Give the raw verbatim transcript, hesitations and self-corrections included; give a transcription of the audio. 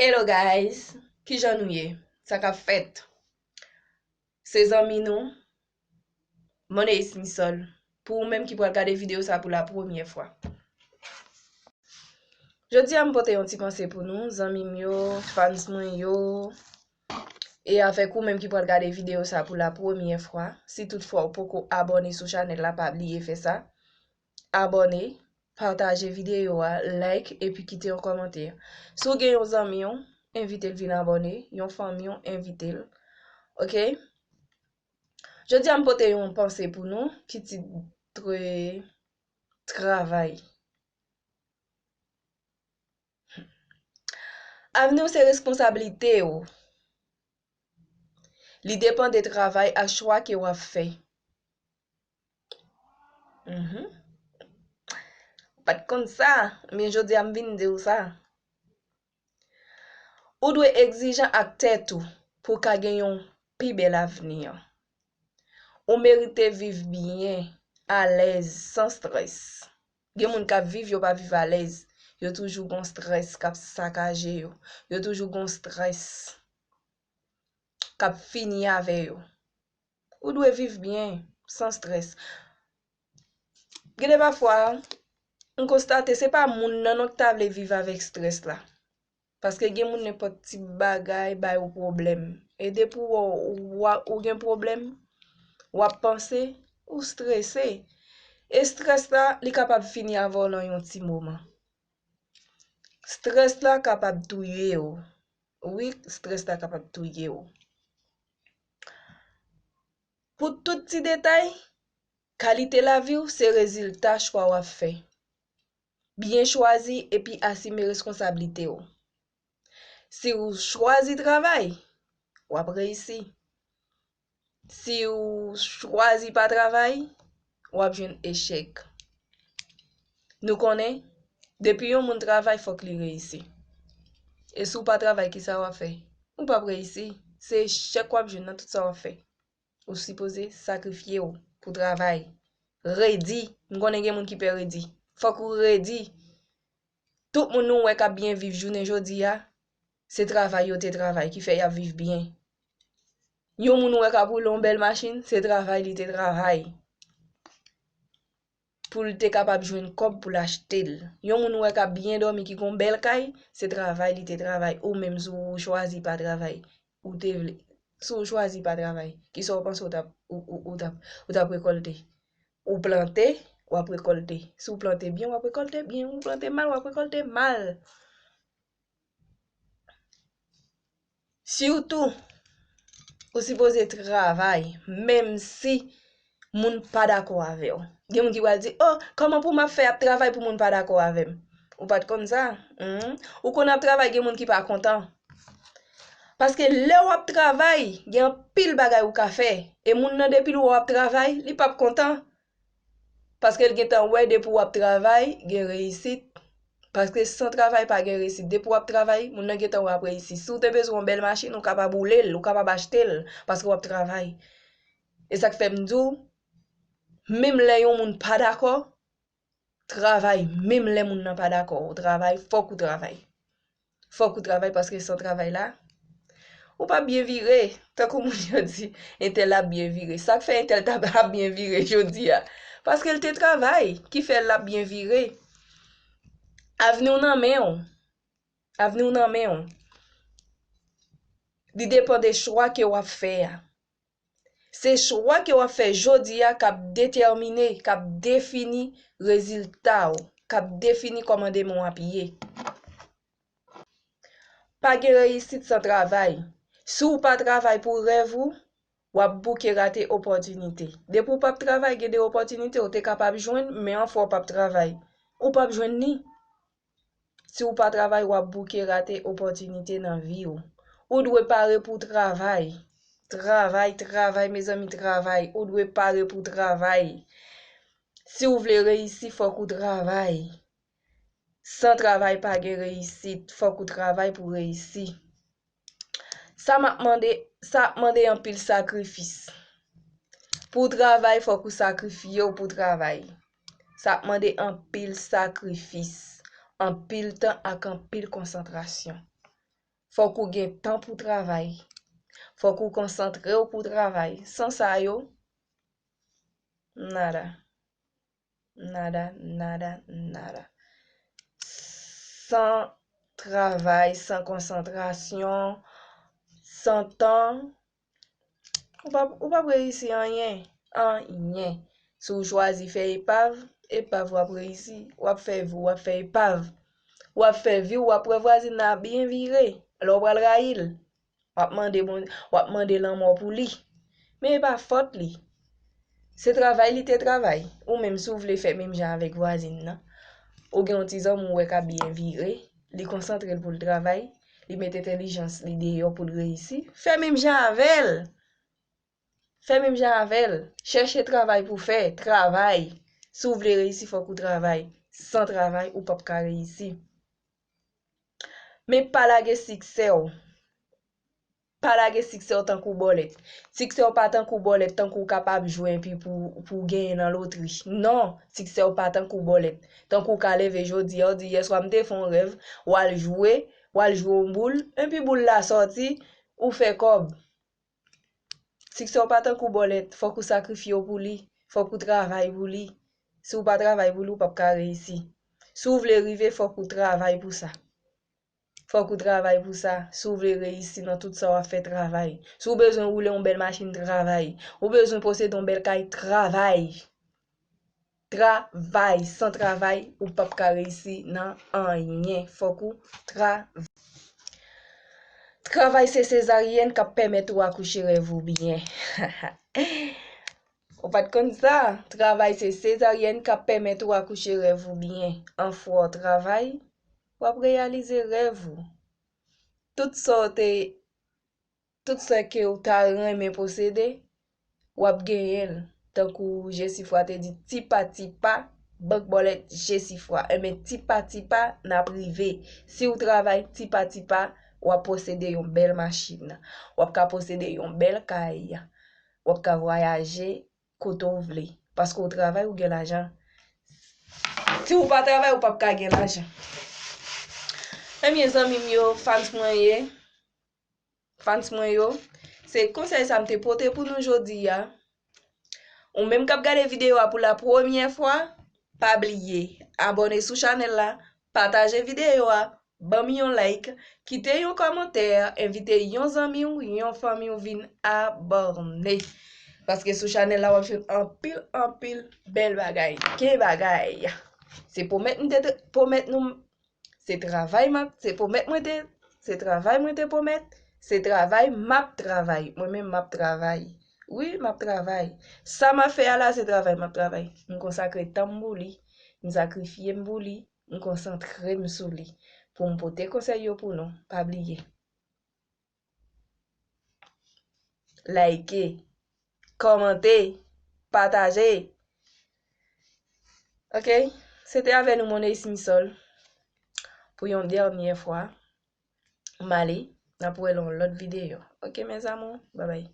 Hello guys, kijan nou ye? Sa k ap fèt? Se zanmi nou, Money's Misol. Pou ou menm ki pral gade videyo sa pou la premyè fwa. Jodi a m pote yon ti panse pou nou, zanmi m yo, fans mwen yo, e avèk ou menm ki pral gade videyo sa pou la premyè fwa. Si toutfwa ou poko abòne sou chanèl la, pa bliye fè sa. Abòne, pataje videyo a, like, epi kite yon kòmantè. Si w gen yon zanmi w, envite l vin abòne, yon fanmi w, envite l. Oke? Jodi a m pote yon panse pou nou ki titre Travay. Avni w se responsablite w. Li depann de travay ak chwa ke w ap fè. Mhm. Ou pa t konn sa, men jodi a m vin di w sa. Ou dwe egzijan ak tèt ou pou w ka gen yon pi bèl avni. Ou merite viv byen, alèz, san strès. Gen moun k ap viv, yo pa viv alèz. Yo toujou gon strès k ap sakaje yo. Yo toujou gon strès k ap fini avè yo. Ou dwe viv byen, san strès. Gen de pafwa, m konstate se pa moun nan non ki ta vle viv avèk strès la. Paske gen moun nenpòt ti bagay bay ou pwoblèm. E depi w, w, w gen pwoblèm, w ap panse, ou strese. E strès la, li kapab fini avè w nan yon ti moman. Strès la kapab touye w. Wi, strès la kapab touye w. Pou tout ti detay, kalite lavi w se rezilta chwa w ap fè. Byen chwazi epi asime reskonsablite w. Si w chwazi travay, w ap reyisi. Si w chwazi pa travay, w ap jwenn echèk. Nou konnen, depi yon moun travay, fòk li reyisi. E si w pa travay, kisa w ap fè? Ou p ap reyisi. Se echèk w ap jwenn nan tout sa w ap fè. Ou sipoze sakrifye w pou travay. Redi. M konnen gen moun ki pè redi. Fòk ou redi. Tout moun nou wè k ap byen viv jounen jodi a, se travay yo te travay ki fè y ap viv byen. Yon moun ou wè k ap woule yon bèl machin, se travay li te travay pou l te kapab jwenn kòb pou l achte l. Yon moun ou wè k ap byen dòmi, ki gon bèl kay, se travay li te travay. Ou menm, si w chwazi pa travay, ou te vle, si w chwazi pa travay, kisa w panse w t ap, ou, ou, ou t ap, ou t ap rekòlte? Ou plante, w ap rekòlte. Si w plante byen, w ap rekòlte byen. Ou plante mal, w ap rekòlte mal. Sitou, ou sipoze travay, menm si moun pa dakò avè w. Gen moun ki pral di, "Oh, kòman pou m ap fè ap travay pou moun pa dakò avè m?" Ou pa t konn sa? Hmm. Ou konn ap travay, gen moun ki pa kontan. Paske lè w ap travay, gen anpil bagay ou ka fè. E moun nan, depi l wè w ap travay, li p ap kontan. Paske l gentan wè depi w ap travay, gen reyisit. Paske san travay pa gen reyisit. Depi w ap travay, moun nan gentan wè w ap reyisi. Si w te bezwen yon bèl machin, ou kapab woule l, ou kapab achte l, paske w ap travay. E sa k fè m di w, menm lè yon moun pa dakò, travay, menm lè moun nan pa dakò, ou travay, fòk ou travay. Fòk ou travay paske san travay la, ou p ap byen vire. Tankou moun yo di, entèl la ap byen vire. Sa k fè entèl ta ap byen vire jodi a? Paske l te travay, ki fè l ap byen vire. Avni w nan men w. Avni w nan men w. Li depann de chwa ke w ap fè a. Se chwa ke w ap fè jodi a k ap detèmine, k ap defini rezilta w, k ap defini kòman demen w ap ye. Pa gen reyisit san travay. Si w pa travay pou rèv ou, w ap bouke rate opòtinite. Depi w p ap travay, gen de opòtinite ou te kapab jwenn, men anfwa w p ap travay, ou p ap jwenn li. Si w pa travay, w ap bouke rate opòtinite nan vi w. Ou dwe pare pou travay. Travay, travay, mezanmi, travay. Ou dwe pare pou travay. Si w vle reyisi, fòk ou travay. San travay, pa gen reyisit. Fòk ou travay pou reyisi. Sa m ap mande, sa ap mande anpil sakrifis. Pou w travay, fòk ou sakrifye w pou w travay. Sa ap mande anpil sakrifis, anpil tan ak anpil konsantrasyon. Fòk ou gen tan pou travay. Fòk ou konsantre w pou travay. San sa yo, nada. Nada, nada, nada. San travay, san konsantrasyon, san tan, ou p ap, ou p ap reyisi anyen. Anyen. Si w chwazi fè epav, epav w ap reyisi. W ap fè vi w, w ap fè epav. W ap fè vi w, w ap wè vwazin nan ap byen vire. Lè w pral rayi l, w ap mande Bon-, w ap mande lanmò pou li. Men e pa fòt li. Se travay li te travay. Ou menm, si w vle fè menm jan avèk vwazin nan, ou gen yon ti zanmi w wè k ap byen vire, li konsantre l pou l travay, li met entèlijans li deyò pou l reyisi, fè menm jan avè l. Fè menm jan avè l. Chèche travay pou fè. Travay. Si w vle reyisi, fòk ou travay. San travay, ou p ap ka reyisi. Men pa lage siksè w. Pa lage siksè w tankou bòlèt. Siksè w pa tankou bòlèt, tankou w kapab jwe epi pou, pou w genyen nan lotri. Non, siksè w pa tankou bòlèt. Tankou w ka leve jodi a, w di, "Yèswa, m te fè yon rèv." W al jwe, w al jwe yon boul, epi boul la sòti, ou fè kòb. Siksè w pa tankou bòlèt, fòk ou sakrifye w pou li, fòk ou travay pou li. Si w pa travay pou li, ou p ap ka reyisi. Si w vle rive, fòk ou travay pou sa. Fòk ou travay pou sa. Si w vle reyisi nan tout sa w ap fè, travay. Si w bezwen woule yon bèl machin, travay. Ou bezwen posede yon bèl kay, travay. Travay. San travay, ou p ap ka reyisi nan anyen. Fòk ou travay. Travay se sezaryèn k ap pèmèt ou akouche rèv ou byen. Ou pa t konn sa? Travay se sezaryèn k ap pèmèt ou akouche rèv ou byen. Anfwa w travay, w ap reyalize rèv ou. Tout sa w te, tout sa ke w ta renmen posede, w ap genyen l. Tankou Jesifwa te di, "Ti pa ti pa, bank bòlèt Jesifwa." Enben, ti pa ti pa, n ap rive. Si w travay ti pa ti pa, w ap posede yon bèl machin. W ap ka posede yon bèl kay. W ap ka vwayaje kote w vle. Paske w travay, ou gen lajan. Si w pa travay, ou p ap ka gen lajan. Ebyen, zanmi m yo, fans mwen ye, fans mwen yo, se konsèy sa m te pote pou nou jodi a. Ou menm k ap gade videyo a pou la premyè fwa, pa bliye abòne sou chanèl la, pataje videyo a, ban m yon like, kite yon kòmantè, envite yon zanmi w, yon fanmi w vin abòne. Paske sou chanèl la, w ap jwenn anpil, anpil bèl bagay. Gen bagay. Se pwomèt m te t-, pwomèt nou, se travay m ap, se pwomèt mwen te, se travay mwen te pwomèt, se travay m ap travay. Mwen menm, m ap travay. Wi, m ap travay. Sa m ap fè a la, se travay m ap travay. M konsakre tan m pou li. M sakrifye m pou li. M konsantre m sou li. Pou m pote konsèy yo pou nou. Pa bliye. Like, kòmante, pataje. Ok? Se te avè nou Monaïs Misol pou yon dènyè fwa. M ale, n ap wè l yon lòt videyo. Ok, mes amours? Babay.